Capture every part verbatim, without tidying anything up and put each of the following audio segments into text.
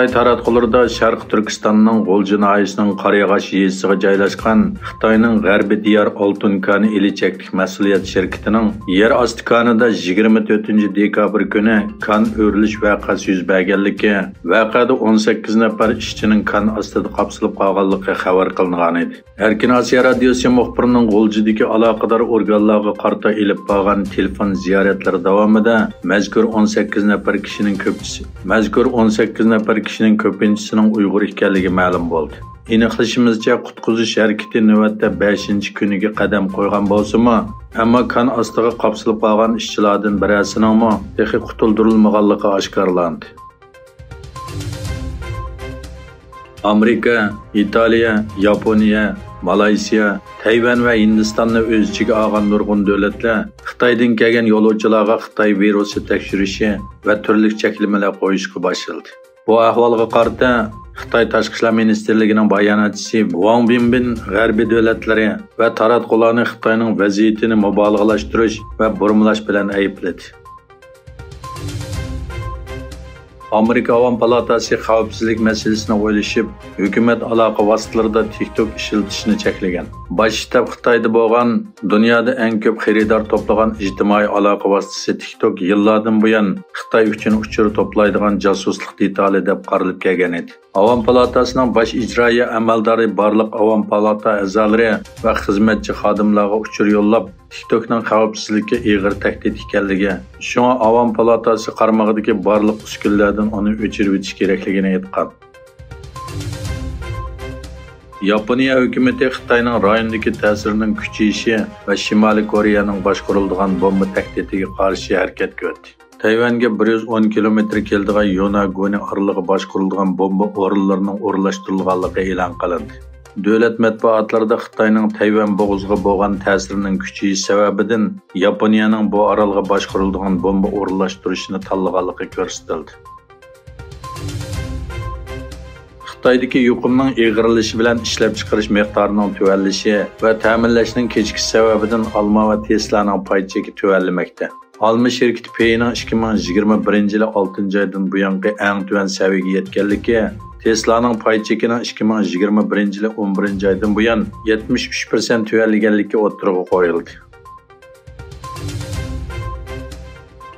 خىتاي تاراتقۇلىرىدا شەرقىي تۈركىستاننىڭ غۇلجا ناھىيەسىنىڭ قارىياغاچ يېزىسىغا جايلاشقان خىتاينىڭ غەربىي دىيار ئالتۇن كانى ئىلى چەكلىك مەسئۇلىيەت شىركىتىنىڭ يەر ئاستى كانىدا يىگىرمە تۆتىنچى دېكابىر كۈنى كان ئۆرۈلۈش ۋەقەسى يۈز بەرگەنلىكى، ۋەقەدە ئون سەككىز نەپەر ئىشچىنىڭ كان ئاستىدا قاپسىلىپ قالغانلىقى خەۋەر قىلىنغانىدى. ئەركىن ئاسىيا رادىيوسى مۇخبىرىنىڭ غۇلجىدىكى ئالاقىدار ئورگانلارغا قارىتا ئېلىپ بارغان تېلېفون زىيارەتلىرى داۋامىدا مەزكۇر ئون سەككىز نەپەر كىشىنىڭ كۆپىنچىسى، مەزكۇر ئون سەككىز نەپەر كىشىنىڭ كۆپىنچىسىنىڭ ئۇيغۇر ئىكەنلىكى مەلۇم بولدى. ئېنىقلىشىمىزچە، قۇتقۇزۇش ھەرىكىتى نۆۋەتتە بەشىنچى كۈنىگە قەدەم قويغان بولسىمۇ، ئەمما كان ئاستىغا قاپسىلىپ قالغان ئىشچىلاردىن بىرەرسىنىڭمۇ تېخى قۇتۇلدۇرۇلمىغانلىقى ئاشكارىلاندى. ئامېرىكا، ئىتالىيە، ياپونىيە، مالايسىيا، تەيۋەن ۋە ھىندىستاننى ئۆز ئىچىگە ئالغان نۇرغۇن دۆلەتلەر خىتايدىن كەلگەن يولۇچىلارغا خىتاي ۋىرۇسى تەكشۈرۈشى ۋە تۈرلۈك چەكلىمىلەر قويۇشقا باشلىدى. بۇ ئەھۋالغا قارىتا خىتاي تاشقى ئىشلار مىنىستىرلىكىنىڭ باياناتچىسى ۋاڭ بىنبىن غەربىي دۆلەتلىرى ۋە تاراتقۇلارنى خىتاينىڭ ۋەزىيىتىنى مۇبالىغىلاشتۇرۇش ۋە بۇرمىلاش بىلەن ئەيىبلىدى. ئامېرىكا ئاۋام پالاتاسى خەۋپسىزلىك مەسىلىسىنى ئويلىشىپ، ھۆكۈمەت ئالاقە ۋاسىتىلىرىدا تىك توك ئىشلىتىشنى چەكلىگەن. باش شتاب خىتايدا بولغان، دۇنيادا ئەڭ كۆپ خېرىدار توپلىغان ئىجتىمائىي ئالاقە ۋاسىتىسى تىك توك يىللاردىن بۇيان خىتاي ئۈچۈن ئۇچۇر توپلايدىغان جاسۇسلۇق دېتالى دەپ قارىلىپ كەلگەن ئىدى. ئاۋام پالاتاسىنىڭ باش ئىجرائىيە ئەمەلدارى بارلىق ئاۋام پالاتا ئەزالىرى ۋە خىزمەتچى خادىملارغا ئۇچۇر يوللاپ، تىك توكنىڭ خەۋپسىزلىككە ئېغىر تەھدىت ئىكەنلىكى، شۇڭا ئاۋام پالاتاسى قارمىقىدىكى بارلىق ئۈسكۈنىلەردىن ئۇنى ئۆچۈرۈۋېتىش كېرەكلىكىنى ئېيتقان. ياپونىيە ھۆكۈمىتى خىتاينىڭ رايوندىكى تەسىرىنىڭ كۈچىيىشى ۋە شىمالىي كورېيەنىڭ باشقۇرۇلىدىغان بومبا تەھدىتىگە قارشى ھەرىكەتكە ئۆتتى. تەيۋەنگە بىر يۈز ئون كىلومېتىر كېلىدىغان يوناگونى ئارىلىغا باشقۇرۇلىدىغان بومبا ئورۇنلىرىنىڭ ئورۇنلاشتۇرۇلغانلىقى ئېلان قىلىندى. دۆلەت مەتبۇئاتلىرىدا خىتاينىڭ تەيۋەن بوغۇزىغا بولغان تەسىرىنىڭ كۈچىيىشى سەۋەبىدىن ياپونىيەنىڭ بۇ ئارالغا باشقۇرۇلىدىغان بومبا ئورۇنلاشتۇرۇشىنى تاللىغانلىقى كۆرسىتىلدى. خىتايدىكى يۇقۇمنىڭ ئېغىرلىشىشى بىلەن ئىشلەپچىقىرىش مىقدارىنىڭ تۆۋەنلىشى ۋە تەمىنلەشنىڭ كېچىكىشى سەۋەبىدىن ئالما ۋە تېسلانىڭ پاي چېكى تۆۋەنلىمەكتە. ئالما شىركىتى پېيىنىڭ ئىككى مىڭ يىگىرمە بىرىنچى يىلى ئالتىنچى ئايدىن بۇيانقى ئەڭ تۆۋەن سەۋىيەگە يەتكەنلىكى، تېسلانىڭ پاي چېكىنىڭ ئىككى مىڭ يىگىرمە بىرىنچى يىلى ئون بىرىنچى ئايدىن بۇيان يەتمىش ئۈچ پىرسەنت تۆۋەنلىگەنلىكى ئوتتۇرىغا قويۇلدى.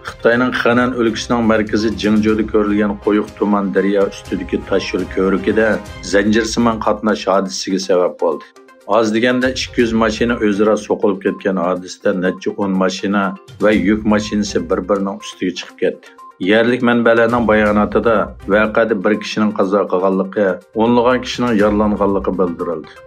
خىتاينىڭ خېنەن ئۆلكىسىنىڭ مەركىزى جىڭجۇدا كۆرۈلگەن قويۇق تۇمان دەريا ئۈستىدىكى تاشيول كۆۋرۈكىدە زەنجىرسىمان قاتناش ھادىسىسىگە سەۋەب بولدى. ئاز دېگەندە ئىككى يۈز ماشىنا ئۆزئارا سوقۇلۇپ كەتكەن ھادىسىدە نەچچە ئون ماشىنا ۋە يۈك ماشىنىسى بىر-بىرىنىڭ ئۈستىگە چىقىپ كەتتى. يەرلىك مەنبەلەرنىڭ باياناتىدا ۋەقەدە بىر كىشىنىڭ قازا قىلغانلىقى، ئونلىغان كىشىنىڭ يارىلانغانلىقى بىلدۈرۈلدى.